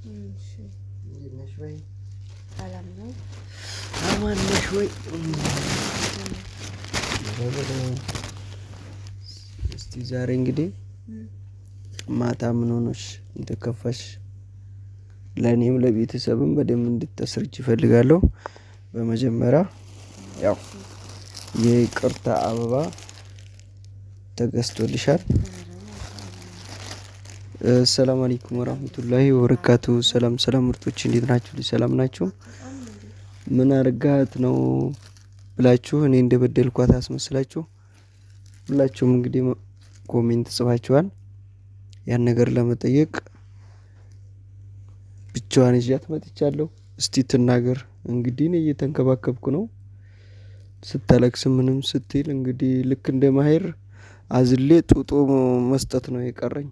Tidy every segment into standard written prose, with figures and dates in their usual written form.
እንዴት ነሽ ወይ? ሰላም ነው። አማን ነሽ ወይ? እስቲ ዛሬ እንግዲህ ማታ ምን ሆነሽ እንደከፋሽ ለእኔም ለቤተሰብም በደንብ እንድታስረጅ እፈልጋለሁ። በመጀመሪያ ያው የይቅርታ አበባ ተገዝቶልሻል። ሰላም አለይኩም ወራህመቱላሂ ወበረካቱ። ሰላም ሰላም ምርጦች እንዴት ናችሁ? ሰላም ናችሁ? ምን አርጋት ነው ብላችሁ እኔ እንደበደልኳት አስመስላችሁ ሁላችሁም እንግዲህ comment ጽፋችኋል። ያን ነገር ለመጠየቅ ብቻዋን ይዣት መጥቻለሁ። እስቲ ትናገር እንግዲህ እኔ እየተንከባከብኩ ነው። ስታለቅስ ምንም ስትል እንግዲህ ልክ እንደ ማሄር አዝሌ ጡጦ መስጠት ነው የቀረኝ።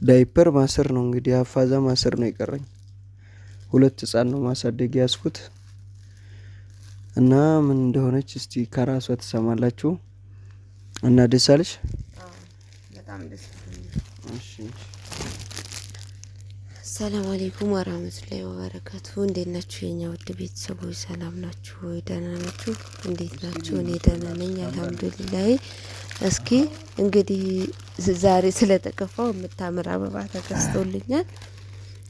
ዳይፐር ማሰር ነው እንግዲህ አፋዛ ማሰር ነው የቀረኝ። ሁለት ህፃን ነው ማሳደግ ያስኩት እና ምን እንደሆነች እስቲ ከራሷ ትሰማላችሁ። እና ደስ አለሽ? በጣም ደስ። እሺ። ሰላም አለይኩም ወራህመቱላሂ ወበረካቱ። እንዴት ናችሁ የኛ ውድ ቤተሰቦች? ሰላም ናችሁ ወይ? ደህና ናችሁ? እንዴት ናችሁ? እኔ ደህና ነኝ አልሐምዱሊላህ። እስኪ እንግዲህ ዛሬ ስለተከፋው የምታምር አበባ ተገዝቶልኛል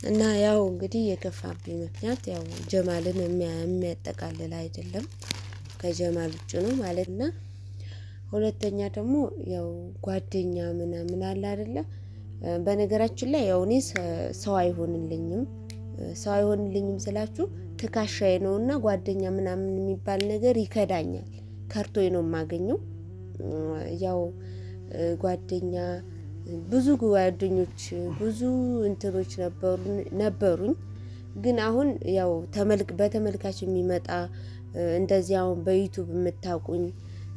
እና ያው እንግዲህ የከፋብኝ ምክንያት ያው ጀማልን የሚያጠቃልል አይደለም፣ ከጀማል ውጭ ነው ማለት እና ሁለተኛ ደግሞ ያው ጓደኛ ምናምን አለ አይደለ። በነገራችን ላይ ያው እኔ ሰው አይሆንልኝም፣ ሰው አይሆንልኝም ስላችሁ ትካሻዬ ነውና ጓደኛ ምናምን የሚባል ነገር ይከዳኛል። ከርቶኝ ነው የማገኘው። ያው ጓደኛ ብዙ ጓደኞች ብዙ እንትኖች ነበሩኝ። ግን አሁን ያው በተመልካች የሚመጣ እንደዚህ አሁን በዩቱብ የምታውቁኝ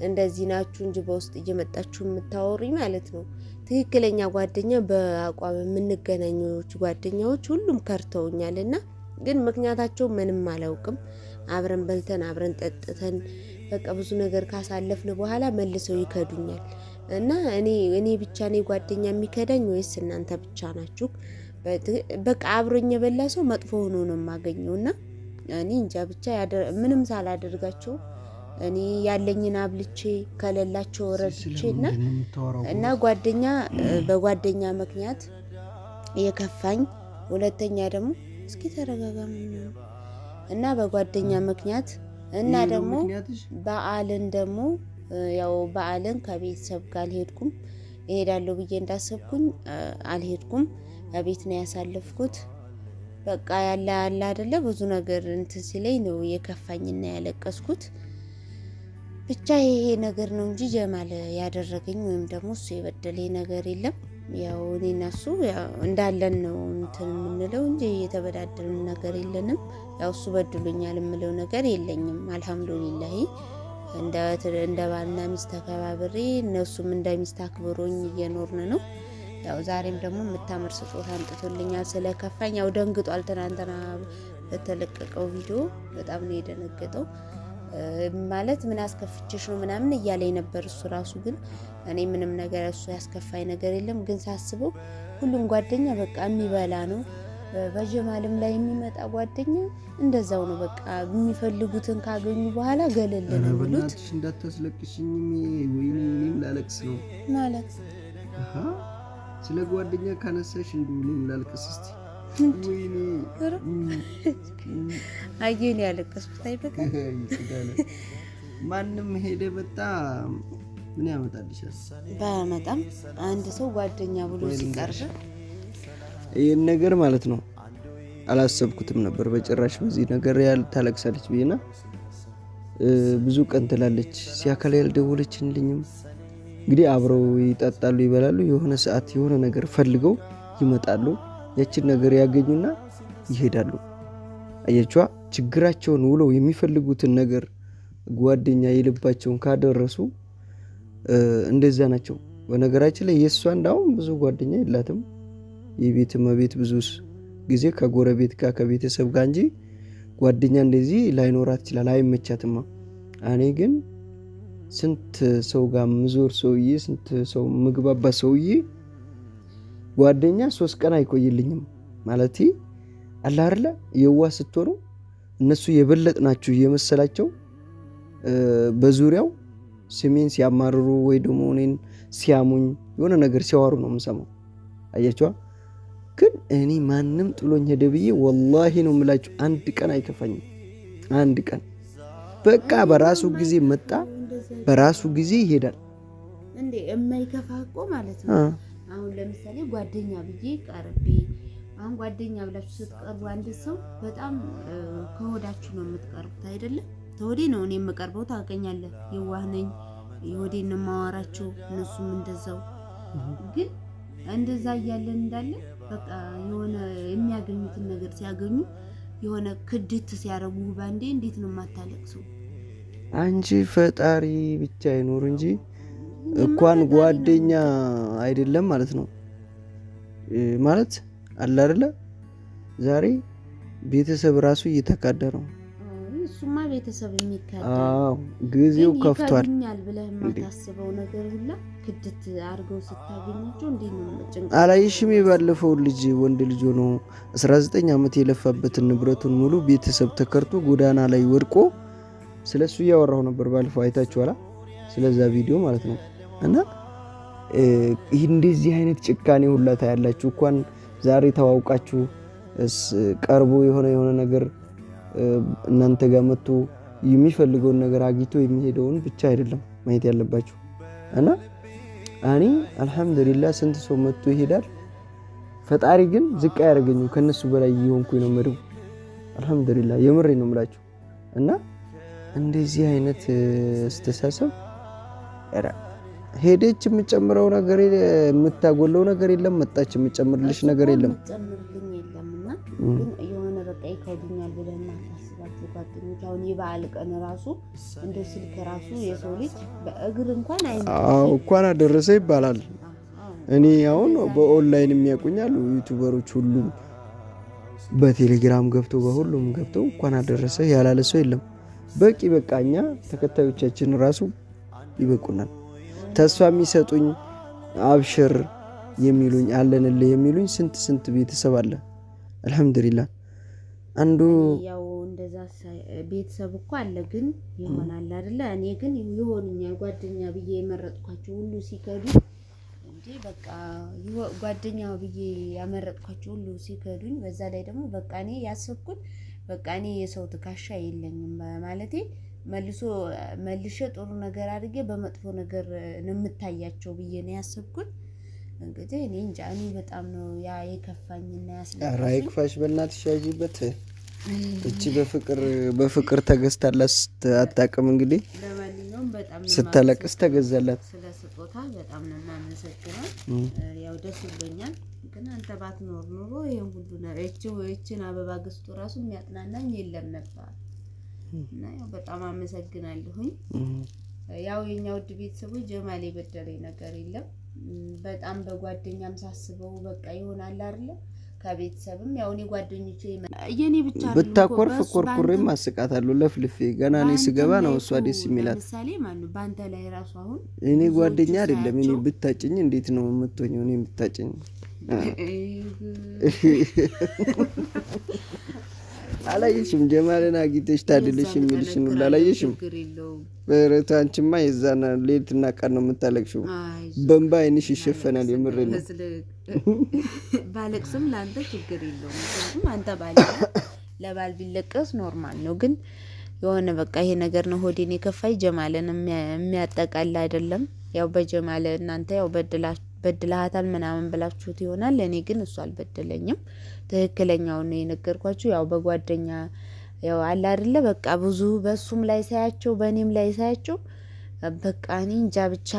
እንደዚህ ናችሁ እንጂ በውስጥ እየመጣችሁ የምታወሩኝ ማለት ነው። ትክክለኛ ጓደኛ በአቋም የምንገናኞች ጓደኛዎች ሁሉም ከርተውኛል እና ግን ምክንያታቸው ምንም አላውቅም። አብረን በልተን አብረን ጠጥተን በቃ ብዙ ነገር ካሳለፍን በኋላ መልሰው ይከዱኛል። እና እኔ ብቻ ነኝ ጓደኛ የሚከዳኝ ወይስ እናንተ ብቻ ናችሁ? በቃ አብሮኝ የበላ ሰው መጥፎ ሆኖ ነው የማገኘው። እና እኔ እንጃ ብቻ ምንም ሳላደርጋቸው እኔ ያለኝን አብልቼ ከሌላቸው ረድቼ እና ጓደኛ በጓደኛ ምክንያት የከፋኝ። ሁለተኛ ደግሞ እስኪ ተረጋጋ እና በጓደኛ ምክንያት እና ደግሞ በዓልን ደግሞ ያው በዓልን ከቤተሰብ ጋር አልሄድኩም። እሄዳለሁ ብዬ እንዳሰብኩኝ አልሄድኩም። ቤት ነው ያሳለፍኩት። በቃ ያለ ያለ አይደለ ብዙ ነገር እንትን ሲለኝ ነው የከፋኝና ያለቀስኩት። ብቻ ይሄ ነገር ነው እንጂ ጀማል ያደረገኝ ወይም ደግሞ እሱ የበደለኝ ነገር የለም። ያው እኔና እሱ እንዳለን ነው እንትን የምንለው እንጂ የተበዳደልን ነገር የለንም። ያው እሱ በድሎኛል የምለው ነገር የለኝም። አልሐምዱሊላሂ እንደ ባልና ሚስት ተከባብሬ እነሱም እንደ ሚስት አክብሮኝ እየኖርን ነው። ያው ዛሬም ደግሞ የምታምር ስጦታ አምጥቶልኛል። ስለከፋኝ ያው ደንግጧል። ትናንትና በተለቀቀው ቪዲዮ በጣም ነው የደነገጠው። ማለት ምን አስከፍቼሽ ነው ምናምን እያለኝ ነበር እሱ ራሱ። ግን እኔ ምንም ነገር እሱ ያስከፋኝ ነገር የለም። ግን ሳስበው ሁሉም ጓደኛ በቃ የሚበላ ነው። በጀማልም ላይ የሚመጣ ጓደኛ እንደዛው ነው። በቃ የሚፈልጉትን ካገኙ በኋላ ገለል ነው የሚሉት። እንዳታስለቅሽኝ፣ ወይኔ እኔም ላለቅስ ነው ማለት ስለ ጓደኛ ካነሳሽ እንዲሁ እኔም ላልቅስ እስቲ። ወይኔ አየን ያለቀስኩት አይበቃም። ማንም ሄደ መጣ ምን ያመጣልሻል? ባያመጣም አንድ ሰው ጓደኛ ብሎ ሲቀርብ ይህን ነገር ማለት ነው አላሰብኩትም ነበር በጭራሽ። በዚህ ነገር ያል ታለቅሳለች ብዬና ብዙ ቀን ትላለች። ሲያካላ ያልደወለችልኝም እንግዲህ አብረው ይጠጣሉ፣ ይበላሉ። የሆነ ሰዓት የሆነ ነገር ፈልገው ይመጣሉ። ያችን ነገር ያገኙና ይሄዳሉ። አያችዋ ችግራቸውን ውለው የሚፈልጉትን ነገር ጓደኛ የልባቸውን ካደረሱ እንደዚያ ናቸው። በነገራችን ላይ የእሷ እንዳውም ብዙ ጓደኛ የላትም። የቤት እመቤት ብዙ ጊዜ ከጎረቤት ጋር ከቤተሰብ ጋር እንጂ ጓደኛ እንደዚህ ላይኖራት ይችላል፣ አይመቻትማ። እኔ ግን ስንት ሰው ጋር ምዞር ሰውዬ፣ ስንት ሰው ምግባባ ሰውዬ ጓደኛ 3 ቀን አይቆይልኝም። ማለት አለ አይደለ የዋ ስትሆኑ እነሱ የበለጥናችሁ እየመሰላቸው በዙሪያው ስሜን ሲያማርሩ ወይ ደግሞ እኔን ሲያሙኝ የሆነ ነገር ሲያወሩ ነው የምሰማው። አያቸዋ። ግን እኔ ማንም ጥሎኝ ሄደ ብዬ ወላሂ ነው የምላችሁ አንድ ቀን አይከፋኝም። አንድ ቀን በቃ በራሱ ጊዜ መጣ፣ በራሱ ጊዜ ይሄዳል። እንዴ የማይከፋ እኮ ማለት ነው። አሁን ለምሳሌ ጓደኛ ብዬ ቀርቤ አሁን ጓደኛ ብላችሁ ስትቀርቡ አንድ ሰው በጣም ከሆዳችሁ ነው የምትቀርቡት አይደለም? ተወዴ ነው እኔ የምቀርበው፣ ታውቀኛለህ። የዋህ ነኝ፣ የሆዴን ነው የማወራቸው፣ እነሱም እንደዛው። ግን እንደዛ እያለን እንዳለ በቃ የሆነ የሚያገኙትን ነገር ሲያገኙ የሆነ ክድት ሲያደርጉ ባንዴ እንዴት ነው የማታለቅሰው? አንቺ ፈጣሪ ብቻ ይኖር እንጂ እንኳን ጓደኛ አይደለም ማለት ነው ማለት አለ አይደለ? ዛሬ ቤተሰብ ራሱ እየተካደ ነው። እሱማ ቤተሰብ የሚካደ አዎ፣ ጊዜው ከፍቷል ብለህ የማታስበው ነገር ሁላ ክድት አድርገው ስታገኛቸው እንዴት ነው ጭንቀት? አላየሽም? የባለፈው ልጅ ወንድ ልጅ ሆኖ 19 ዓመት የለፋበትን ንብረቱን ሙሉ ቤተሰብ ተከርቶ ጎዳና ላይ ወድቆ ስለሱ እያወራሁ ነበር ባለፈው፣ አይታችኋላ? ስለዛ ቪዲዮ ማለት ነው። እና እንደዚህ አይነት ጭካኔ ሁላ ታያላችሁ። እንኳን ዛሬ ተዋውቃችሁ ቀርቦ የሆነ የሆነ ነገር እናንተ ጋር መጥቶ የሚፈልገውን ነገር አግኝቶ የሚሄደውን ብቻ አይደለም ማየት ያለባችሁ። እና እኔ አልሐምዱሊላህ ስንት ሰው መጥቶ ይሄዳል። ፈጣሪ ግን ዝቅ አያደርገኝም። ከነሱ በላይ እየሆንኩኝ ነው የምሄደው። አልሐምዱሊላህ የምሬ ነው የምላችሁ። እና እንደዚህ አይነት አስተሳሰብ ሄደች የምጨምረው ነገር የምታጎለው ነገር የለም። መጣች የምጨምርልሽ ነገር የለም። የምጨምርልኝ የለምና ግን የሆነ በቃ ይከዱኛል ብለህ የማታስባቸው ጓደኞች አሁን የበዓል ቀን ራሱ እንደ ስልክ ራሱ የሰው ልጅ በእግር እንኳን አዎ እንኳን አደረሰ ይባላል። እኔ አሁን በኦንላይን የሚያውቁኝ አሉ YouTuber ኦች፣ ሁሉም በቴሌግራም ገብቶ በሁሉም ገብተው እንኳን አደረሰ ያላለ ሰው የለም። በቂ በቃ እኛ ተከታዮቻችን ራሱ ይበቁናል። ተስፋ የሚሰጡኝ አብሽር የሚሉኝ አለንልህ የሚሉኝ ስንት ስንት ቤተሰብ አለ። አልሐምዱሊላህ አንዱ ያው እንደዛ ቤተሰብ እኮ አለ፣ ግን ይሆናል አይደለ? እኔ ግን ይሆኑኛል ጓደኛ ብዬ የመረጥኳቸው ሁሉ ሲከዱ እንዴ በቃ ጓደኛ ብዬ ያመረጥኳቸው ሁሉ ሲከዱኝ፣ በዛ ላይ ደግሞ በቃ እኔ ያሰብኩት በቃ እኔ የሰው ትከሻ የለኝም ማለቴ መልሶ መልሼ ጥሩ ነገር አድርጌ በመጥፎ ነገር ነው የምታያቸው ብዬ ነው ያሰብኩት። እንግዲህ እኔ እንጃ፣ እኔ በጣም ነው ያ የከፋኝና ያስለቀሰኝ። ኧረ አይክፋሽ በእናትሽ ያዢበት። እቺ በፍቅር በፍቅር ተገዝታላት አታውቅም። እንግዲህ ለማንኛውም በጣም ነው ስታለቅስ ተገዛላት። ስለ ስጦታ በጣም ነው የማመሰግነው። ያው ደስ ብሎኛል። ግን አንተ ባትኖር ኑሮ ይሄን ሁሉ እቺን አበባ ገዝቶ ራሱ የሚያጥናናኝ የለም ነበር። እና ያው በጣም አመሰግናለሁኝ። ያው የኛ ውድ ቤተሰቦች ጀማል የበደለኝ ነገር የለም። በጣም በጓደኛም ሳስበው በቃ ይሆናል አይደለ? ከቤተሰብም ያው እኔ ጓደኞቼ የኔ ብቻ ብታኮርፍ ኮርኩሬም አስቃታለሁ ለፍልፌ። ገና እኔ ስገባ ነው እሷ ደስ የሚላት። ለምሳሌ ማነው በአንተ ላይ ራሱ አሁን እኔ ጓደኛ አይደለም እኔ ብታጭኝ እንዴት ነው የምትሆኘው? እኔ ብታጭኝ አላየሽም? ጀማልን አግኝተሽ ታድልሽ የሚልሽን ሁሉ አላየሽም? ኧረ አንቺማ የዛን ሌሊትና ቀን ነው የምታለቅሽው። በእንባ ዓይንሽ ይሸፈናል። የምሬ ነው። ባለቅስም ለአንተ ችግር የለውም። ምክንያቱም አንተ ባል ለባል ቢለቀስ normal ነው። ግን የሆነ በቃ ይሄ ነገር ነው ሆዴን የከፋኝ። ጀማልን የሚያጠቃል አይደለም። ያው በጀማል እናንተ ያው በድለሃታል ምናምን ብላችሁት ይሆናል። እኔ ግን እሱ አልበደለኝም። ትክክለኛውን ነው የነገርኳችሁ። ያው በጓደኛ ያው አለ አይደለ በቃ ብዙ በሱም ላይ ሳያቸው በእኔም ላይ ሳያቸው በቃ እኔ እንጃ ብቻ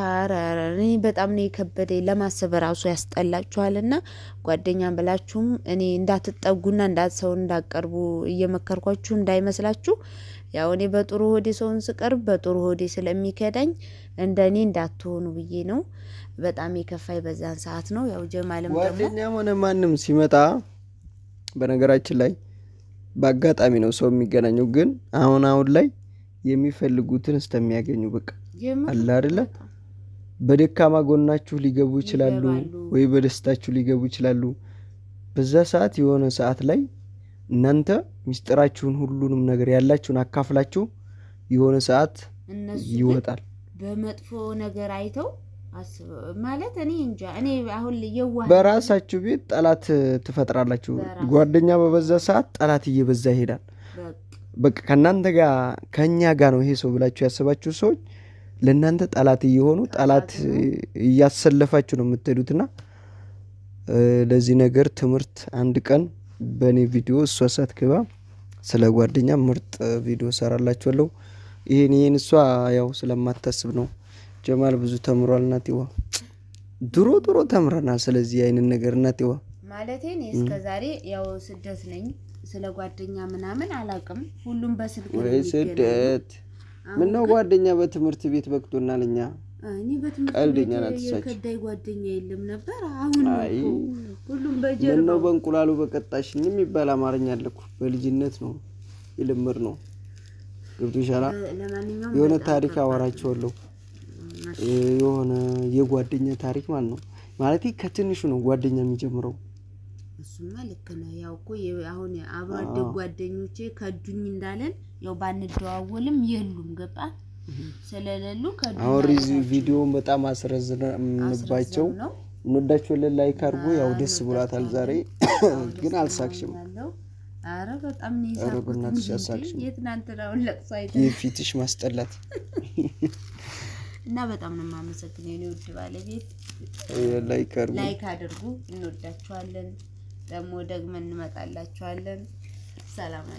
እኔ በጣም ነው የከበደኝ ለማሰብ ራሱ ያስጠላችኋልና፣ ጓደኛ ብላችሁም እኔ እንዳትጠጉና እንዳትሰውን እንዳትቀርቡ እየመከርኳችሁ እንዳይመስላችሁ። ያው እኔ በጥሩ ሆዴ ሰውን ስቀርብ በጥሩ ሆዴ ስለሚከዳኝ እንደ እኔ እንዳትሆኑ ብዬ ነው። በጣም የከፋኝ በዛን ሰዓት ነው። ያው ጀማልም ደግሞ ጓደኛም ሆነ ማንም ሲመጣ በነገራችን ላይ በአጋጣሚ ነው ሰው የሚገናኘው። ግን አሁን አሁን ላይ የሚፈልጉትን እስከሚያገኙ በቃ አለ አይደለ፣ በደካማ ጎናችሁ ሊገቡ ይችላሉ፣ ወይ በደስታችሁ ሊገቡ ይችላሉ። በዛ ሰዓት የሆነ ሰዓት ላይ እናንተ ሚስጥራችሁን ሁሉንም ነገር ያላችሁን አካፍላችሁ የሆነ ሰዓት ይወጣል። በመጥፎ ነገር አይተው ማለት እኔ እንጃ። እኔ አሁን የዋህ በራሳችሁ ቤት ጠላት ትፈጥራላችሁ። ጓደኛ በበዛ ሰዓት ጠላት እየበዛ ይሄዳል። በቃ ከእናንተ ጋር ከእኛ ጋር ነው ይሄ ሰው ብላችሁ ያሰባችሁ ሰዎች ለእናንተ ጠላት እየሆኑ ጠላት እያሰለፋችሁ ነው የምትሄዱትና ለዚህ ነገር ትምህርት አንድ ቀን በእኔ ቪዲዮ እሷ ሳትገባ ስለ ጓደኛ ምርጥ ቪዲዮ ሰራላችኋለሁ። ይሄን እሷ ያው ስለማታስብ ነው። ጀማል ብዙ ተምሯል። እናቴዋ ድሮ ድሮ ተምረናል። ስለዚህ አይነት ነገር እናቴዋ ማለቴ እኔ እስከ ዛሬ ያው ስደት ነኝ። ስለ ጓደኛ ምናምን አላውቅም። ሁሉም በስልክ ወይ ስደት ምነው ጓደኛ በትምህርት ቤት በቅቶናል። እኛ እኔ በትምህርት ቤት የከዳይ ጓደኛ የለም ነበር። አሁን ሁሉም በጀርባ ምነው በእንቁላሉ በቀጣሽኝ የሚባል አማርኛ አለ እኮ በልጅነት ነው የለመድነው። ገብቶሻል? የሆነ ታሪክ አወራቸዋለሁ። የሆነ የጓደኛ ታሪክ ማለት ነው። ማለት ከትንሹ ነው ጓደኛ የሚጀምረው። እሱማ ልክ ነህ። ያው እኮ አሁን አብሮ አደግ ጓደኞቼ ከዱኝ እንዳለን ያው ባንደዋወልም የሉም ገባ ስለሌሉ ከዱኝ። አሁን ቪዲዮውን በጣም አስረዝምባቸው። እንወዳችኋለን። like አድርጉ። ያው ደስ ብሏታል ዛሬ ግን አልሳቅሽም። አረ በጣም ነው የሳቅሁት። የትናንትናውን ለቅሶ አይተህ የፊትሽ ማስጠላት እና በጣም ነው የማመሰግነው የኔ ውድ ባለቤት። like አድርጉ። እንወዳችኋለን። ደግሞ ደግመን እንመጣላችኋለን። ሰላም።